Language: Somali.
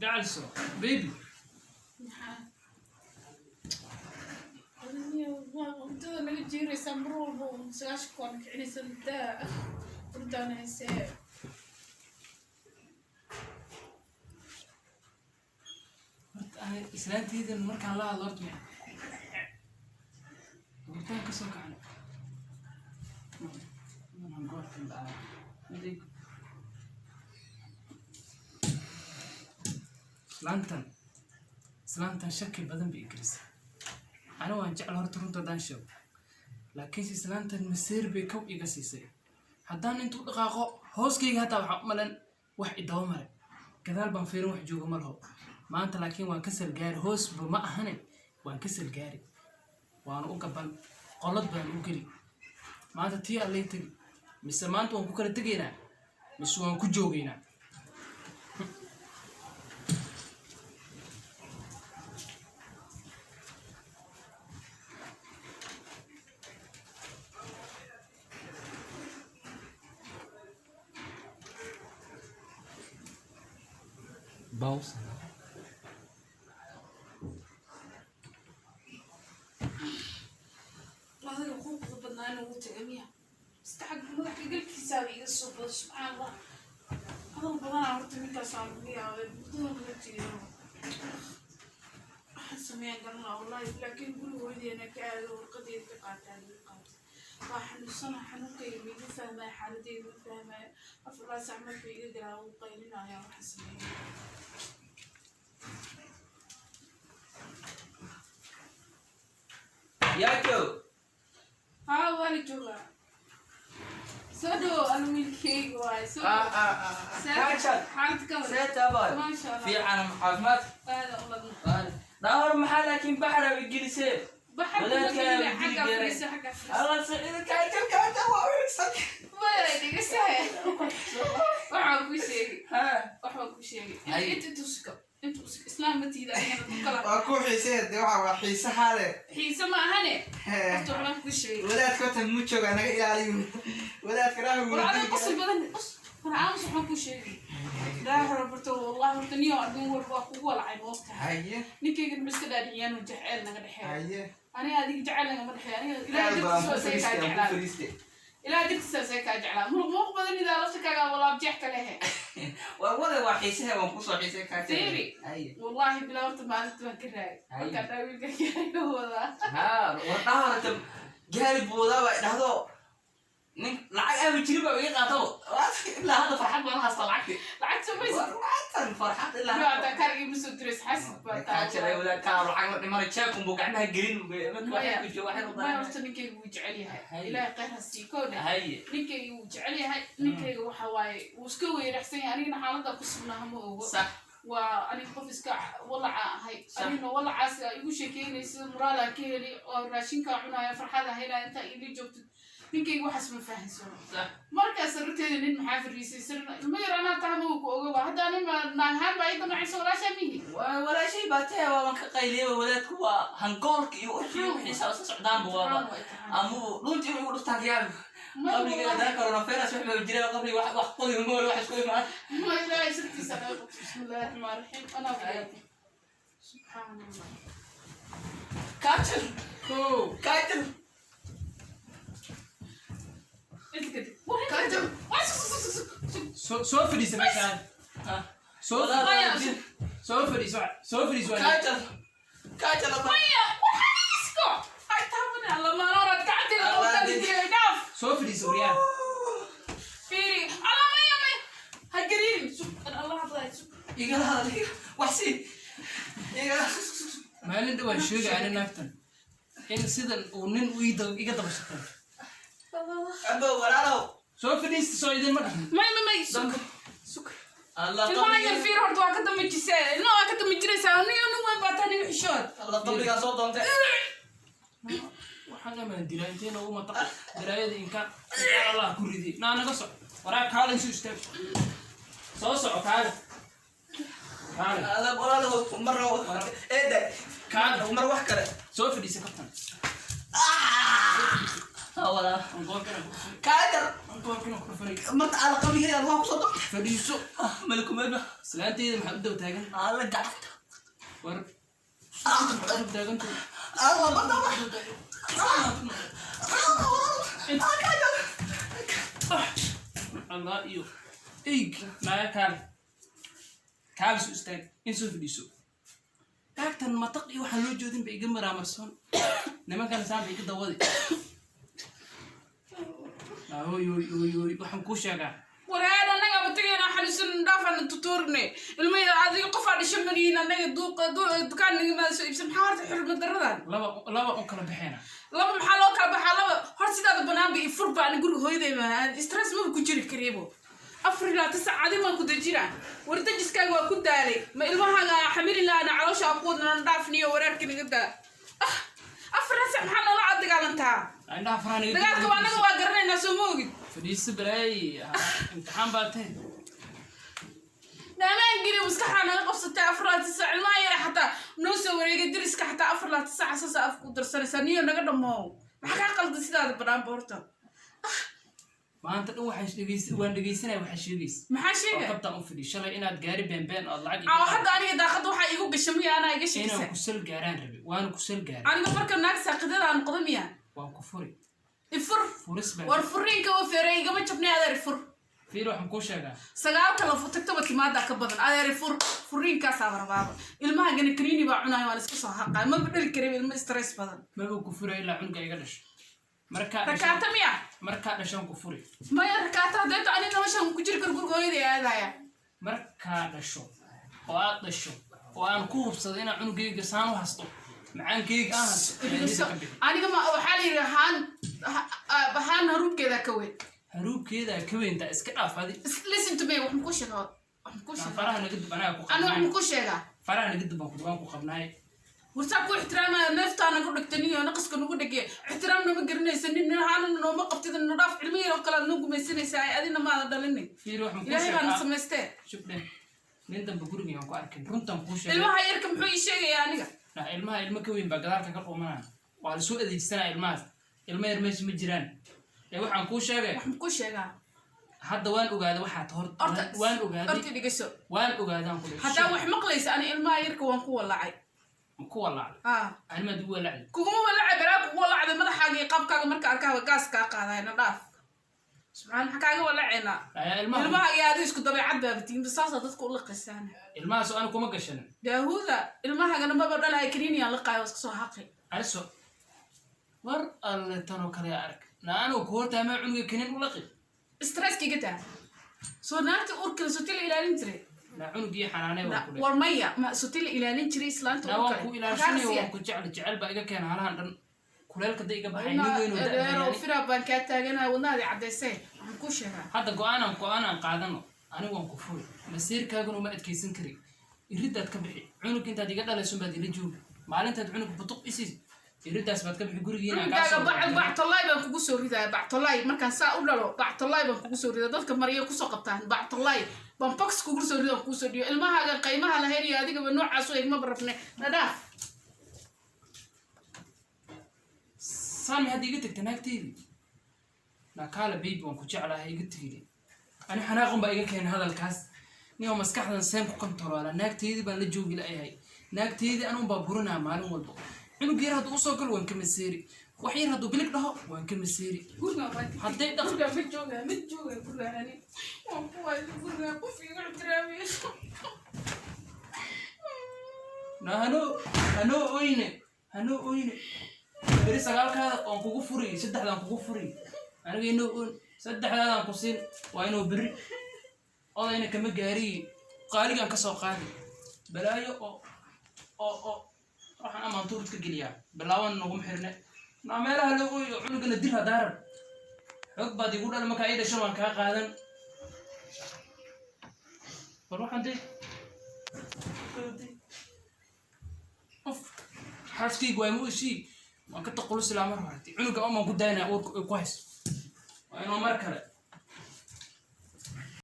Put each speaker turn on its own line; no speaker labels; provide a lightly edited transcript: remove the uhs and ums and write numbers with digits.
Gacalso baby.
Maxaa? Adiga waa hurdada naga jiiraysaa mar walba oo sagaashan kuwaan kicinaysa daa hurdaan haysee.
Horta ani islaanteydan markaan la hadlo horta miya hurdaan ka soo kacnay. Manaan goortan dhacay. Islaantan islaantan shaki badan bay i gelisay. Ani waan jecel horta runta haddaan sheego, laakiinse islaantan maseer bay kow iga siisay. Haddaan intuu dhaqaaqo hooskayga hataa waxaa u malan wax idaba mare, gadaal baan fiirin, wax jooga ma laho maanta. Laakiin waan ka salgaari, hoosba ma ahane, waan ka salgaari, waana u gaban, qolad baan u geli maanta. Tii allay tegi, mise maanta waan ku kala tegaynaa mise waan ku joogaynaa? Bawsa.
Adiga quuqda badnaa inuu ugu tagay miya? Iska xag madaxa galkiisaaba iga soo bado. Subxaan Allah, hadal badanaa horta ninkaasaan lagu yaabay, hurdada naga jiiro. Waxaan sameeyaan garanaa wallahi, laakiin guriga hooyadeena ka aado, warqadeeda ka qaataa, laga qaatay. Waa xanuunsana, xanuunkayga ma iga fahmaya, xaaladeyda ma fahmaya. 4 saac markuu iga galaa wuu qaylinaya. Waxaan sameeya.
Yaa joog?
Haa, waa la joogaa. Soo dhawow, anu wiilkayga waaye. Soo dhawow.
Kaajal.
Xaalad ka waran?
See taabay?
Maasha Allah.
Fiican, caafimaad.
Aada u ladna.
Dhaawar maxaa laakiin baxra gelisee?
Baxar kuma
Wadaadka
gelina,
geli
xaggaa
garay.
fadhiiso, xaggaa fadhiiso.
Allah saciid, kaajal, kaajal waa wixsan.
Maya, dhigasahe. Waxaan kuu sheegi.
Ha.
Waxbaan kuu sheegi.
Hay.
Inta inta usiko. Inta usiko. Islaam ma tiida anigana ku kala.
Waa ku xiisee de, waxa waa xiisaha leh.
Xiise ma ahane. Horta waxbaan kuu sheegi.
Wadaadka horta mu jooga, naga ilaaliyo wadaadka rahu.
War adiga qosol badan. Us. War aamus, waxbaan kuu sheegi. Ilaahay hore barto wallahi, horta niyo adduun walba waa kugu walacay moogta.
Haye.
Ninkaygan ma iska dhaadhiciyaan oo jacayl naga dhexeeyo.
Haye.
Aniga adiga jacayl nagama dhexeeyo. Aniga Ilaahay
Aad baan
dartiisa
ku
waa say kaa
fariistay, aan ku
jeclaa.
fariistay.
Ilaahay dartiisa waa say kaa jeclaa. Muruq muuq badan idaa lafta walaab jeex ka lehe.
Waa wada, waa xiisaha, waan kusoo xiisay kaajal.
Fiiri.
Haye.
Wallahi bilaa, horta maalinta baan ka raagay.
Hay.
Markaan dhaa wiilka gaariga wadaa.
Ha, war dhaawar ta gaari buudaa baa dhahdo. Nin lacag aami jirin baa iga qaatabo. Ilaa hadda farxad baan haystaa lacagti.
Lacagta maysa.
Lacagtan farxad ilaa
Yo, hataa kaarigii ma soo dirays, xasid baa taa.
Kaajal ay wadaadka lacag la dhimanay, jeebkun buu gacmaha gelin.
Maya,
Marka wax ku
maya, horta ninkayga wuu jecel yahay.
Hay.
Ilaahay khayr ha sii koo dheh.
Haye.
Ninkayga wuu jecel yahay. Ninkayga waxa waaye wuu iska weeraxsan yahay, anigana xaaladda ku sugnaa ma ogo.
Sax.
Waa aniga qof iska walaca ahay.
Sax.
Anigana walacaas aa igu sheekeynaysa, moraalaan ka heli oo raashinkaa cunaya, farxada helaya intaa iila joogto. Ninkayga waxaas ma fahansano.
Sax.
Markaas sararteeda nin maxaa fadhiisay sar ilmo yar anaa taha ma ku ogoba. Hadda anin ma naaghaan baa ii damacaysa, walaashaa mihi.
Waa walaashay baa tahay, waaban ka qayliyay wadaadku, waa hangoolka iyo urkii wixiisa isla socdaanba waaba.
Imtixaan waa imtixaan.
Amuu dhuntii igu dhuftaan ka yaabi.
Ma
Qabriga
wallahi.
haddana coronavirus wax baa jira qabriga, wax wax qodi mool wax isku imaan.
Ma Ilaahay sirtiisa naga qabto. Bismillahi raxmaani raxiim, anaa baleeday. Subxaan Allah.
Kaajal.
Kow.
Kaajal.
Inta kadib war inta kadib. War sug sug sug sug sug.
Soo soo fadhiisa meeshaan.
Ah.
Soo
Wadaad-
Maya.
soo fadhiiso, soo fadhiiso.
Kaajal. Kaajal abba.
Maya, waxaan isko ay taabana alla maanoraad gacanteeda qabtaan intee dhaaf.
Soo fadhiisa waryahan.
Fiiri alla, maya maya, ha gariirin, sug, an allah hadlaya, sug.
Igala hadal, wax sii. Igala.
Maalin dhawaan sheegay ani naagtan in sidan uu nin u iga daba shaqeeyo.
Abba walaalow.
Soo fadhiista, soo idin ma dhahin.
May may may, sug sug.
Allah
Ilmaha yar fiir, horta waa ka damajisee, ilmaha waa ka damajinaysaa. Aniga nin weyn baa taa, nin xishood.
Allah qabrigaa soo doontay.
Waxaan amaan dilaa intee noogu mataqa daraayada inkaan inkaan Allah ku riday. Naa naga soco waraa, kaalin soo istaag, soo soco, kaalin, kaalin.
Allah walaalow, mar eeda.
Kaalin.
Mar wax kale.
Soo fadhiisa kabtan.
Walaal.
Angoolka inaan ku dhufanay.
Kaajar.
Angoolka inaan ku dhufanay.
Marta ala qabriga Allah ku soo doqtay.
Fadhiiso.
Malakumeed.
Islaanteyda maxaad u daba taagan?
Alla gacanta.
War, maxaad u daba taagantahay?
Allah bada.
Allah iyo eyg naaga kaale, kaale soo istaag, in soo fadhiiso. Naagtan mataq iyo waxaan loo joodin ba iga maraamarsoon, nimankan saan ba iga dawadi. Oy oy oy oy, waxaan kuu sheegaa.
Warheed, annaga ma tagayna, xanuunsan dhaafana tutuurne ilmaha. Adiga qofaa dhisho manihin, annaga duuqa dukaan nagamaada soo iibsan. Maxaa horta xurmad daradan?
Laba laba un kala baxeena.
Laba maxaa loo kala baxaa? Laba horta sidaada banaan ba ifur ba. Ani guriga hooyaday ma stress maba ku jiri karibo 24 sac. Adi maan ku dajinaa? War dajiskaaga waa ku daalay. Ma ilmahaaga xamili laana caloosha ku wadnana dhaafniyo wareerka naga daa. Ah, 4 sac maxaa noola cad dagaalantaa?
Indhaha faraha naga.
Dagaalka waa annaga, waa garanaynaa, soo ma ogid?
Fadhiiso, balaay imtixaan baa tahay.
Naamaan geli, maskaxaa naga qabsatay 24 sac. Ilmaha yara xataa noo soo wareegay, dariska xataa 24 sac saasa afku darsanaysaa. Niyo naga dhamoow, maxaa kaa qaldan? Sidaada banaanba horta.
Maanta dhan waxaan dhegeys, waan dhegeysanaya waxaa sheegaysa.
Maxaa
oo
sheegay?
Kabtaan u fidhi shalay inaad gaari beenbeen ood lacag
Aa, hadda aniga daaqada waxaa iigu gasha miya? Anaa iga
inaan
shakisa.
ku sal gaaraan rabe, waana ku sal gaaray.
Aniga marka naag saaqidada aan noqdo miya?
Waan ku furi.
Ifur.
Furis baan.
War furiinka oo feere igama jabnay, adeer, ifur.
Fiir, waxaan kuu sheegaa.
Sagaalka la tagtaba timaadaa ka badan, adeer, ifur. Furiinkaasaa rabaaba. Ilmaha gana kaniini baa cunaya, waan iska soo haqaay. Maba dhali karin ilmo stress badan.
Maba ku furay ilaa cunuga iga dhasho. Markaa dhasho.
Rakaata miya?
Markaa dhashaan ku furi.
Maya, rakaata hadeeto ani noloshan ku jiri karo, guriga hooyaday aadaya.
Markaa dhasho oo aad dhasho oo aan ku hubsado inaan cunugayga saan u hasto, macaankayga aan hasto, ayaan niyadda ka bixi.
Aniga ma waxaa la yidhi haan haan haruubkeeda ka weyn.
Haruubkeeda ka weyntaa, iska dhaaf adi.
Listen to me, waxaan ku sheegaa, waxaan ku sheegaa.
Faraha naga dub, anaga ku
Ani waxaan
qabnaay.
ku sheegaa.
Faraha naga dub, waan ku qabnaay.
Warsaa ku ixtiraamaya, neeftaa nagu dhigtaniyo naqaska nagu dhigay, ixtiraam nama garanaysa. Nin haana nooma qabtida, no dhaaf. Cilmi yar oo kale aad noo gumaysanaysaa, ay adina maada dhalinin.
Fiir, waxaan kuu
Ilaahay baana
sheegaa.
samaystee.
Shubdhe, nin dambe guriga aan ku arkin, runtaan kuu sheegay.
Ilmaha yarka muxuu ii sheegayaa aniga?
Nah, ilmaha ilmo ka weyn baa gadaalka ka dhumanaya, waa lasoo adeegsanaya ilmahaas. Ilmo yar meesha ma jiraan ee waxaan kuu sheegay.
Waxaan ku sheegaa.
Hadda waan ogaaday waxaad hor
Horta
waan ogaaday.
Horta dhigasho.
Waan ogaadaan ku
Haddaa wax maqlaysa, ani ilmaha yarka waan ku walaacay.
Ma ku walaacday?
Ah.
Animaad ugu walaacday?
Kuguma walaacay, balaa kugu walaacday. Madaxaaga iyo qaabkaaga marka arkaaba gaas kaa qaadaya. Na dhaaf, subxaan, maxaa kaaga walaacaynaa?
Ayaa ilmaha.
Ilmaha iyo adiga isku dabeecad baabatiin, saasaa dadka u liqaysaan.
Ilmahaas oo ani kuma gashanin.
Daahuuda ilmahagana maba dhalaya, kaniiniyaan liqaayo, waa iska soo haqi.
Ariso, war alle, tanoo kale arag naanuu ku hortaamaa cunuga kanin u laqi.
Stresska iga daa. Soo naagta uurkale soti la ilaalin jiray?
Naa cunugii xanaanay waan ku dhe.
War maya, ma soti la ilaalin jiray islaanta
Naa waan
uurkale?
ku ilaashanay, waan ku jecel, jecel baa iga keena halahan dhan. Kuleelka da iga baxay, nin weyn oo
Adeero,
da.
fira baan kaa taaganaya, wadnahaadi caddaysay. Waxaan kuu sheegaa.
Hadda go-aanaan qaadano. Anigu waan ku furi, masiirkaaguna uma adkaysan kari. Iridaad ka bixi cunug intaad iga dhalaysun baad ila joogi. Maalintaad cunug butuq isiis, iridaas baad ka bixi gurigiina aan kaa
Cunugaaga
soo
bac bactolaay baan kugu soo ridaya. Bactolaay markaan saa u dhalo, bactolaay baan kugu soo ridaya. Dadka maryo kusoo qabtaan, bactolaay baan box kugu soo ridan, kugu soo dhiyo. Ilmahaaga qaymaha lahayn iyo adigaba noocaas u eg maba rabne, na dhaaf.
Saan maxaad iga tagta naagteydii? Nakaala baby, waan ku jeclahay, iga tegile. Ani xanaaqun baa iga keenay hadalkaas. Ninoo maskaxdan seen ku kantaroola? Naagteydii baan la joogi la'yahay. Naagteydii anuun baa burinaa maalin walba. Cunug yar hadduu usoo galo waan ka maseeri, wax yar hadduu bilig dhaho waan ka maseeri.
Gurigaan waa
Hadday dhaq
gurigaan ma joogaa, ma joogaa gurigaan. Ani waan ku waayay gurigaan, qof iga ixtiraamayo.
Na hanoo hanoo oyne, hanoo oyne. Beri sagaalkaada waan kugu furiy, saddexdaan kugu furiy. Aniga inoo oyn, saddexdaadaan ku siin. Waa inuu beri odayna kama gaariyi, qaaligaan ka soo qaadi balaayo oo waxaan amaan tuurad ka geliyaa. Bilaawan naguma xirne. Naa meelaha loo ooyo, cunugana dil hadaa rab. Xoog baad igu dhal, markaa ii dhasho waan kaa qaadan. Bal waxaan day qof xaaskaygu waa ma ishii, waan ka taqulusi lahaa mar horete. Cunuga omaan ku daynaa uurka ay ku hayso, waa inuu mar kale.